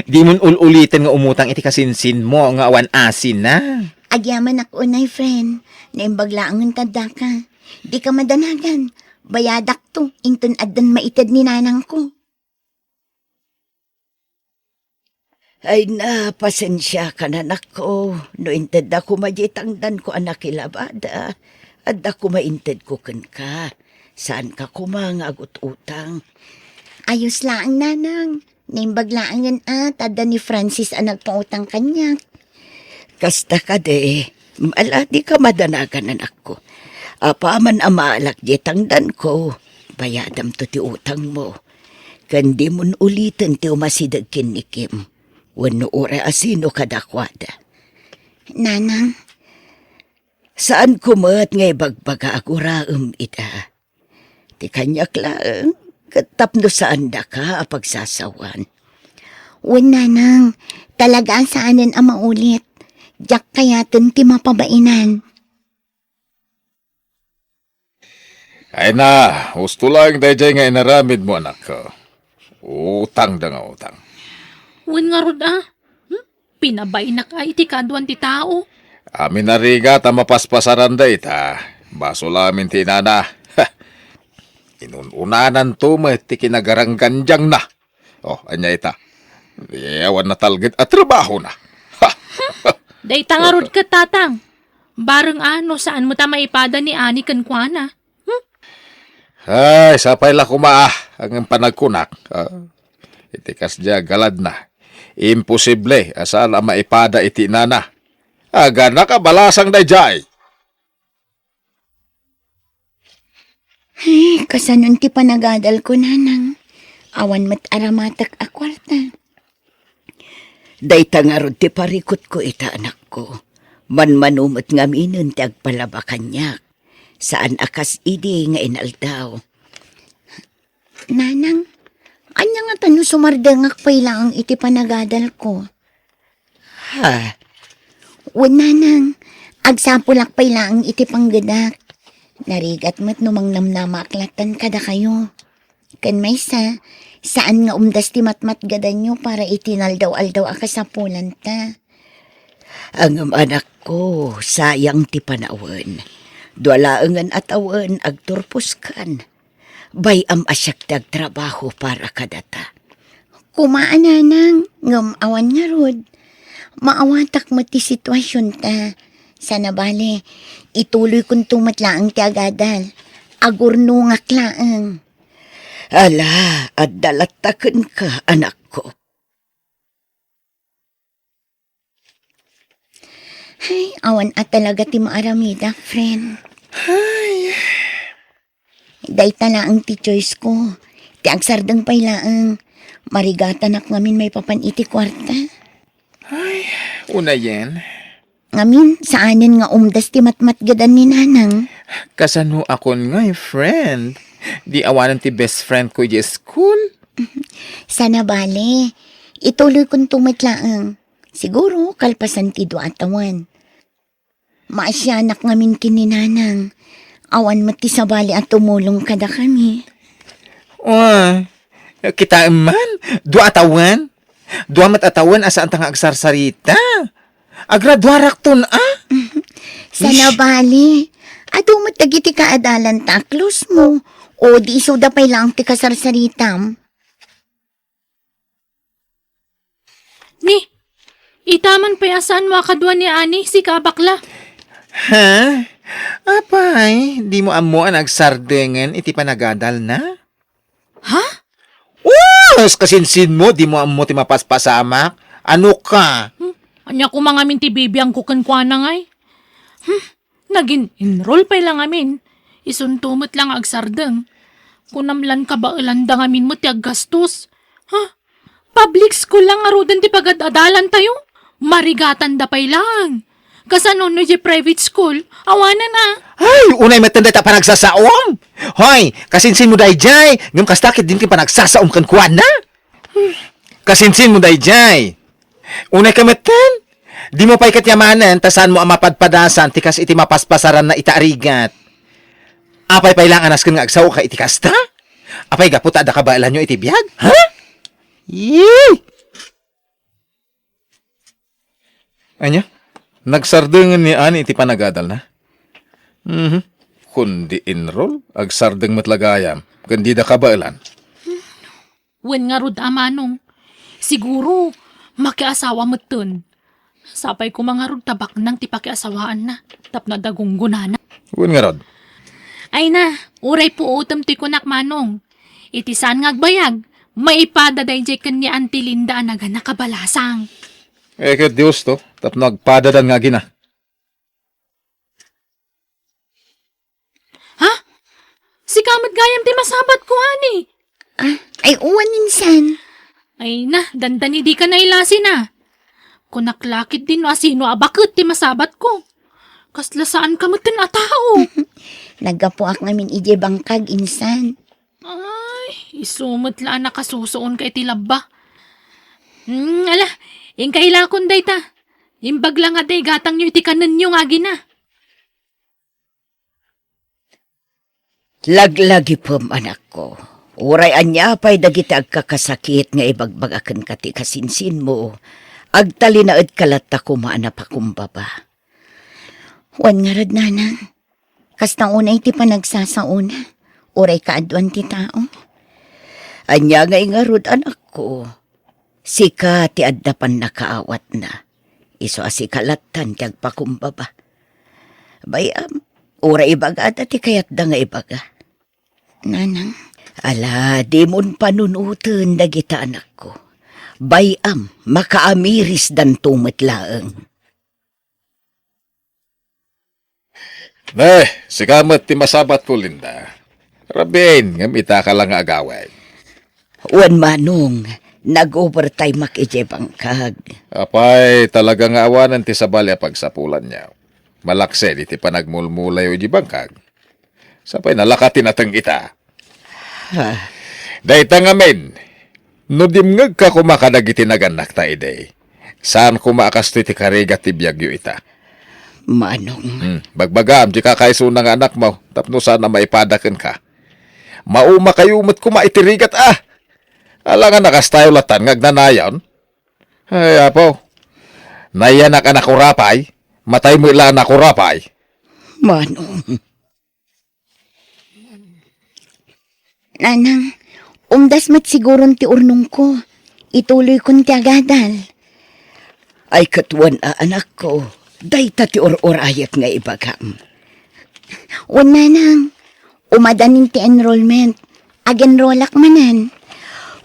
Dimon ul-uliten nga umutang iti kasinsinmo nga awan asina. Agyamanak unay, friend. Naimbag laengen ta addaka. Dika madanagan. Bayadakto, inton addan maited ni nanangko. Ay na, pasensiakan, anakko, no intedda koma diay tangdanko a nakilabada, adda koma intedko kenka. Saanka koma nga agut-utang. Ayos laeng, nanang. Naimbag laengen a ta adda ni Francis a nagpautang kaniak. Kasta kadi, ala, dika madanagan, anakko. Apaman a maalak diay tangdanko, bayadamto ti utangmo. Ken dimon uliten ti umasideg ken ni Kim. Wenno uray asino kadakuada. Nanang. Saanko met nga ibagbaga a guraem ida. Ti kaniak laeng, ket tapno saandaka a pagsasawan. Wen, nanang, talaga a saanen a maulit. Diak kayaten ti mapabainan. Ay na, husto laeng daydiay nga inaramidmo, anakko. Utangda nga utang. Wen ngarud a? Hmm? Pinabainak a iti kaaduan ti tao. Amin a rigat a mapaspasaranda ita. Basol amin ti inana. Ha! Inun-unananto met ti kinagaranggandiangna. Oh, ania ita? Di awan natalged a trabahona. Ha! Dayta ngarud ket, tatang. Bareng a no saan met a maipada ni Ani kenkuana. Hmm? Ay, sapay la koma, ah, ngem panagkunak. Ah, iti kasdiay a galadna, imposible a saan a maipada iti inana. Aganak a balasang daydiay. Ay, kasanon ti panagadalko, nanang? Awan met aramatek a kuarta. Dayta ngarud ti parikutko ita, anakko. Manmano met ngaminen ti agpalaba kaniak. Saan a kas idi nga inaldaw. Nanang, ania ngata no sumardengak pay laeng iti panagadalko? Ha? Wen, nanang, agsapulak pay laeng iti panggedak. Narigat met no mangnamnamaak lattan kadakayo. Ken maysa, saan nga umdas ti matmatgadanyo para iti naldaw-aldaw a kasapulanta. Ngem anakko, sayang ti panawen. Dua laengen a tawen agturposkan. Bay-am a siak ti agtrabaho para kadata. Koma a, nanang, ngem awan ngarud. Maawatak met ti situasionta. Sana bale, ituloykonto met laeng ti agadal. Agurnongak laeng. Ala, adda latta kenka, anakko. Ay, awan a talaga ti maaramida, friend. Ay. Dayta laeng ti choice ko. Ti agsardeng pay laeng. Marigatanak ngamin maipapan iti kuarta. Unayen. Ngamin, saanen nga umdas ti matmatgedan ni Nanang. Kasano akon ngay, friend? Di awanen ti best friend ko idiay school? Sana bale. Ituloykonto met laeng. Siguro, kalpasan ti dua a tawen. Maasianak ngamin ken ni Nanang. Awan met ti sabali a tumulong kadakami. Uy, kitaem man, dua a tawen. Dua met a tawen a saanta nga agsarsarita. Agraduarakton a. Sana bale. Adu met dagiti kaadalanta a close mo. O di isuda pay laeng ti kasarsaritam. Ni, ita man pay a saanmo a kadua ni Ani, sika a bakla. Ha? Apay, dimo ammo a nagsardengen iti panagadalna? Ha? Uy, kasinsinmo, dimo ammo ti mapaspasamak? Ano ka? Hmm? Ania koma ngamin ti bibiangko kenkuana ngay? Hmm? Nagin-enroll pay la ngamin. Isunto met la nga agsardeng. Kunam lan kabaelanda ngamin met ti aggastos. Ha? Public school la ngaruden ti pagad-adalantayo? Marigatanda pay laeng. Kasano no idiay private school? Awanen a. Ay, unay metten dayta panagsasaom. Hoy, kasinsinmo daydiay, ngem kasta ketdin ti panagsasaom kenkuana? Kasinsinmo daydiay. Unay ka metten? Dimo pay ket yamanen ta saanmo a mapadpadasan ti kas iti mapaspasaranna ita a rigat. Apay pay laeng a nasken nga agsaoka iti kasta? Apay gapu ta adda kabaelanyo iti biag? Ha? Yee! Ania? Nagsardengen ni Ani iti panagadalna? Mhm. Kundi enroll, agsardeng met la gayam, ken dida kabaelan. Wen ngarud a manong, siguro, makiasawa metten. Sapay koma ngarud ta baknang ti pakiasawaanna, tapno adda gunggonana. Wen ngarud. Ay na, uray puotem ti kunak manong. Iti saan nga agbayag, maipada daydiay ken ni Auntie Linda a nagana kabalasang. Eh, ket Dios to, tapno agpadadan nga agina. Ha? Sika met gayam ti masabatko, Ani? Ah, ay, uwan, insan. Ay na, dandani dika nailasin a. Kunak la ketdin no asino a baket ti masabatko. Kasla saanka metten a tao. Naggapuak ngamin idiay bangkag, insan. Ay, isu met la a nakasusuonka iti labba. Hmm, ala, inka ilakon dayta. Imbag la nga dayta igatangyo iti kanenyo nga agina. Laglagipem, anakko. Uray ania pay dagiti agkakasakit nga ibagbaga kenka ti kasinsinmo, agtalinaedka latta koma a napakumbaba. Wen ngarud, nanang, kasta unay ti panagsasaona, uray kaaduan ti tao. Ania ngay ngarud, anakko? Sika ti adda pannakaawatna. Isu a sika lattan ti agpakumbaba. Bay-am, uray ibagada ti kayatda nga ibaga. Nanang. Ala, dimon panunoten dagita, anakko. Bay-am, makaamirisdanto met laeng. Ne, sika met ti masabatko, Linda. Rabiin, ngem itaka la nga agawid. Wen, manong, nag-overtimeak idiay bangkag. Apay, talaga nga awanen ti sabali a pagsapulanyo. Malaksid iti panagmulmulayo idiay bangkag. Sapay nalaka ti nateng ita. Ah. Dayta ngamin, no dimngegka koma kadagiti nagannakta idi, saan koma a kastoy ti karigat ti biagyo ita. Manong. Hmm, bagbagam, di ka kaisuna nga anakmo, tapno saan a maipada kenka. Maumakayo met koma iti rigat, ah! Alangan a kastayo latan nga agnanayon. Ay, apo, nayanak a nakurapay, matay met la a nakurapay. Manong. Nanang, umdas met siguron ti urnongko. Ituloykon ti agadal. Ay, ket wen a, anakko, dayta ti ur-urayek nga ibagam. Wen, nanang, umadanin ti enrollment. Ag-enrollak manen.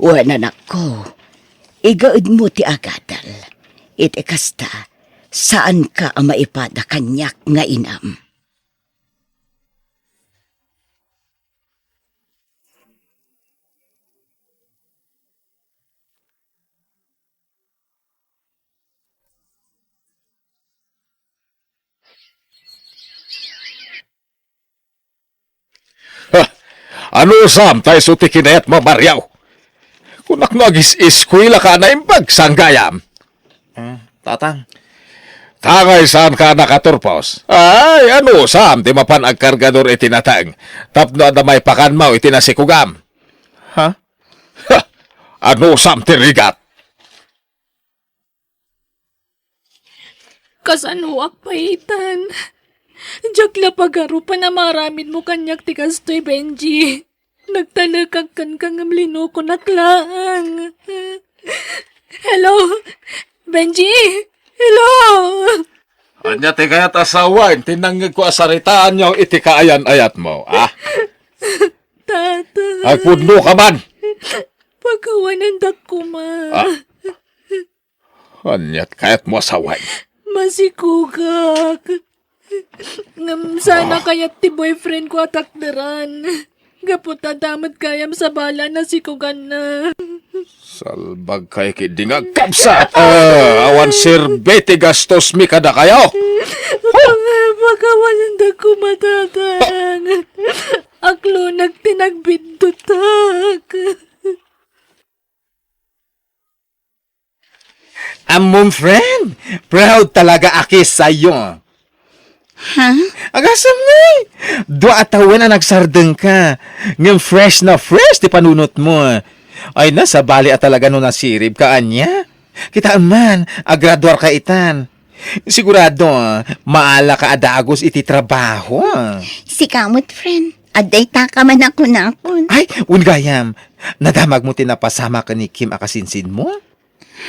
Wen, anakko, igaedmo ti agadal. Iti kasta, saanka a maipada kaniak nga inam. Anusam ta isu ti kinayatmo, Mario? Kunak no agis-iskuelaka a naimbag, saan gayam? Ah, Tatang. Tangay saanka a nakaturpos. Ay, anusam ti mapan agkargador iti nateng tapno adda maipakanmo iti nasikugam? Ha? Ha! Anusam ti rigat? Kasanoak pay itan? Diak la pagarupen a maaramidmo kaniak ti kastoy, Benji. Nagtalekak kenka ngem linokonak laeng. Hello? Benji? Hello? Ania ti kayat a sawen ti nangngegko a saritaanyo iti kaayan-ayatmo, ah? Tata. Agpudno ka man! Pakawanendak koma. Ah? Ania ti kayatmo a sawen? Masikugak. Ngem saan a kayat ti boyfriend ko a takderan. Gapu ta adda met gayam sabali a nasikuganna. Salbag kayo ketdi nga agkabsat. Ah, awan serbi ti gastosmi kadakayo. Pakawanendak koma, Tatang. Aklonek ti nagbiddutak. Ammom, friend, proud talaga aki sayo. Ha? Agasem ngay! Dua a tawen a nagsardengka, ngem fresh na fresh ti panunotmo. Ay na, sabali a talaga no nasiribka, ania? Kitaem man, agraduarka itan. Sigurado, maalaka a dagus iti trabaho. Sika met, friend, adda itaka man a kunakon. Ay, wen gayam, nadamagmo ti napasamak ken ni Kim a kasinsinmo?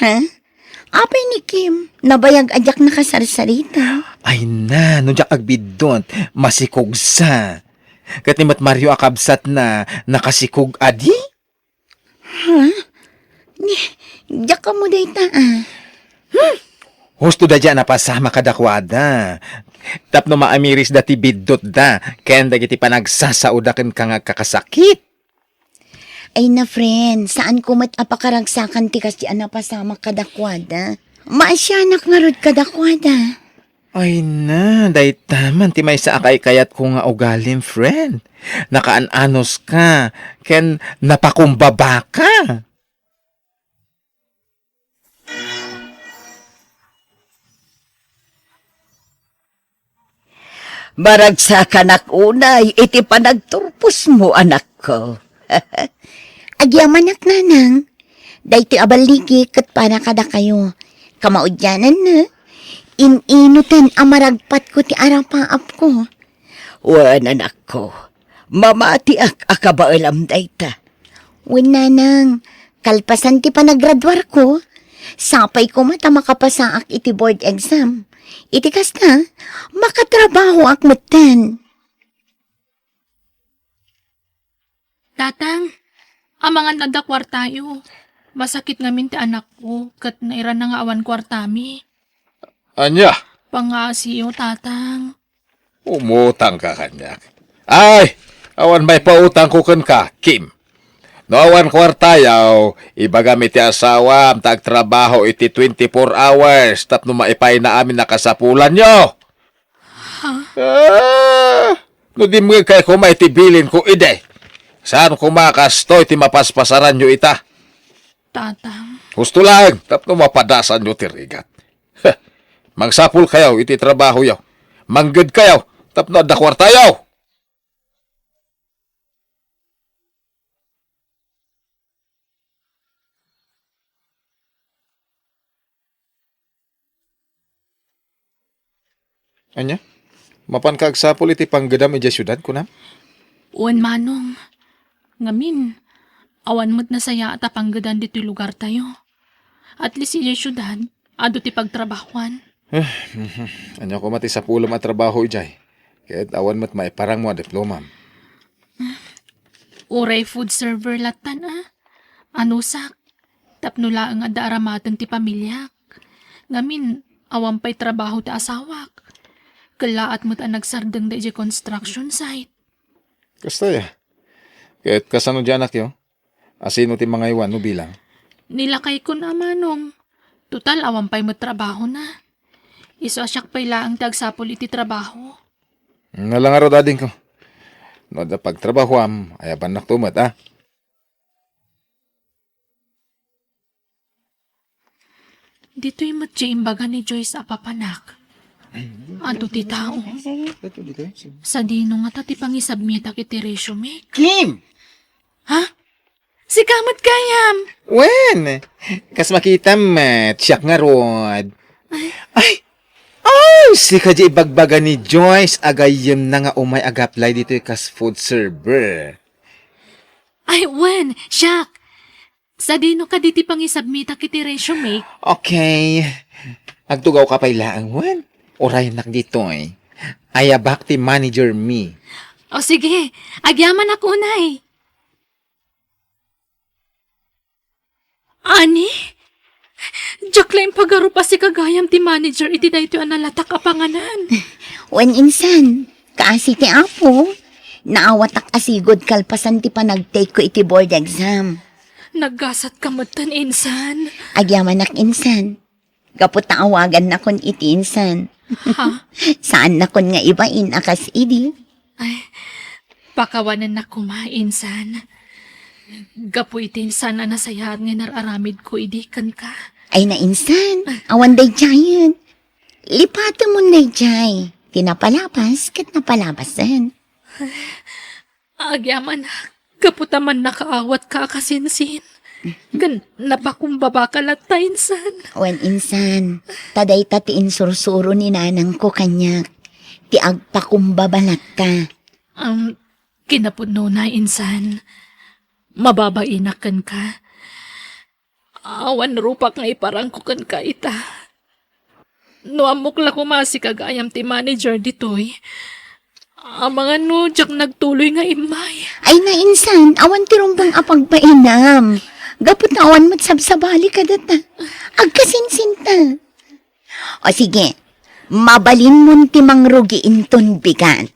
Ha? Apay ni Kim, nabayag a diak nakasarsarita. Ay na, no diak agbiddut, masikugsa. Ket ni met Mario a kabsatna, nakasikug adi? Ha? Ni, diak ammo dayta, ah. Hmm. Husto daydi a napasamak kadakuada. Tapno maamirisda ti biddutda, ken dagiti panagsasaoda kenka nga agkakasakit. Ay na, friend, saanko met a pakaragsakan ti kasdi a napasamak kadakuada. Maasianak ngarud kadakuada. Ay na, dayta man ti maysa a kaikayatko nga ugalim, friend. Nakaan-anuska, ken napakumbabaka. Maragsakanak unay iti panagturposmo, anakko. Agyamanak, nanang. Daytoy a balligi ket para kadakayo. Kamaudiananna, in-inoten a maragpatko ti arapaapko. Wen, anakko, mamatiak a kabaelam dayta. Wen, nanang, kalpasan ti panagraduarko, sapay koma ta makapasaak iti board exam. Iti kasta, makatrabahoak metten. Tatang, amangan adda kuartayo. Masakit ngamin ti anakko, ket nairana nga awan kuartami. Ania? Pangaasiyo, Tatang. Umutangka kaniak. Ay, awan maipautangko kenka, Kim. No awan kuartayo, ibagam iti asawam ta agtrabaho iti twenty-four hours tapno maipayna amin a kasapulanyo. Ha? Ah, no dimngegkayo koma iti bilinko idi, saan koma kastoy ti mapaspasaranyo ita. Tatang. Husto laeng tapno mapadasanyo ti rigat. Heh, mangsapulkayo iti trabahoyo. Manggedkayo tapno adda kuartayo. Ania? Mapanka agsapul iti panggedam idiay siudad, kunam? Wen, Manong. Ngamin, awan met nasayaat a panggedan ditoy lugartayo. At least idiay siudad, adu ti pagtrabahoan. Eh, mhm. Ania koma ti sapulem a trabaho idiay? Ket awan met maiparangmo a diplomam. Uray food server lattan, a. Anusak, tapno laeng adda aramaten ti pamiliak. Ngamin, awan pay trabaho ti asawak. Kellaat met a nagsardengda idiay construction site. Kasta, ya. Ket kasano ti anakyo? Asino ti mangaywan no bilang? Ni lakaykon a, Manong. Total, awan pay met trabahona. Isu a siak pay laeng ti agsapul iti trabaho. Nala ngarud, adingko. No adda pagtrabahoam, ayabannakto met, a. Ditoy met ti imbaga ni Joyce a papanak. Adu ti tao. Sadino ngata ti pangisubmitak iti resume? Kim! Ha? Sika met gayam! Wen! Kas makitam met, siak ngarud. Ay! Ay! Sika ti ibagbaga ni Joyce a gayyemna nga umay ag-apply ditoy kas food server. Ay, wen, siak. Sadino kadi ti pangisubmitak iti resume? Okay. Agtugawka pay laeng, wen. Urayennak ditoy. Ayabak ti manager mi. O sige, agyamanak unay. Ani? Diak la impagarup a sika gayam ti manager iti daytoy a nalatak a panganan. Wen insan, kaasi ti Apo, naawatak a sigud kalpasan ti panagtake ko iti board exam. Naggasatka metten, insan. Agyamanak, insan. Gapu ta awagannakon iti insan. Ha? Saannakon nga ibain a kas idi. Ay, pakawanennak koma, insan. Gapu iti insan a nasayaat nga inar-aramidko idi kenka. Ay, nainsan. Awan daydiayen. Lipatemon daydiay. Ti napalabas ket napalabasen. Agyamanak, gapu ta mannakaawatka a kasinsin. Ken napakumbabaka latta, insan. Wen insan, ta dayta ti insursuro ni nanangko kaniak, ti agpakumbaba latta. Um, kinapudnona, insan, mababainak kenka. Awan rupak nga iparangko kenka ita. No ammok la koma a sika gayam ti manager ditoy, amangan no diak nagtuloy nga immay. Ay, nainsan, awan ti rumbeng a pagbainam. Gapu ta awan met sabsabali kadata. Agkasinsinta. O sige, mabalinmon ti mangrugi inton bigat.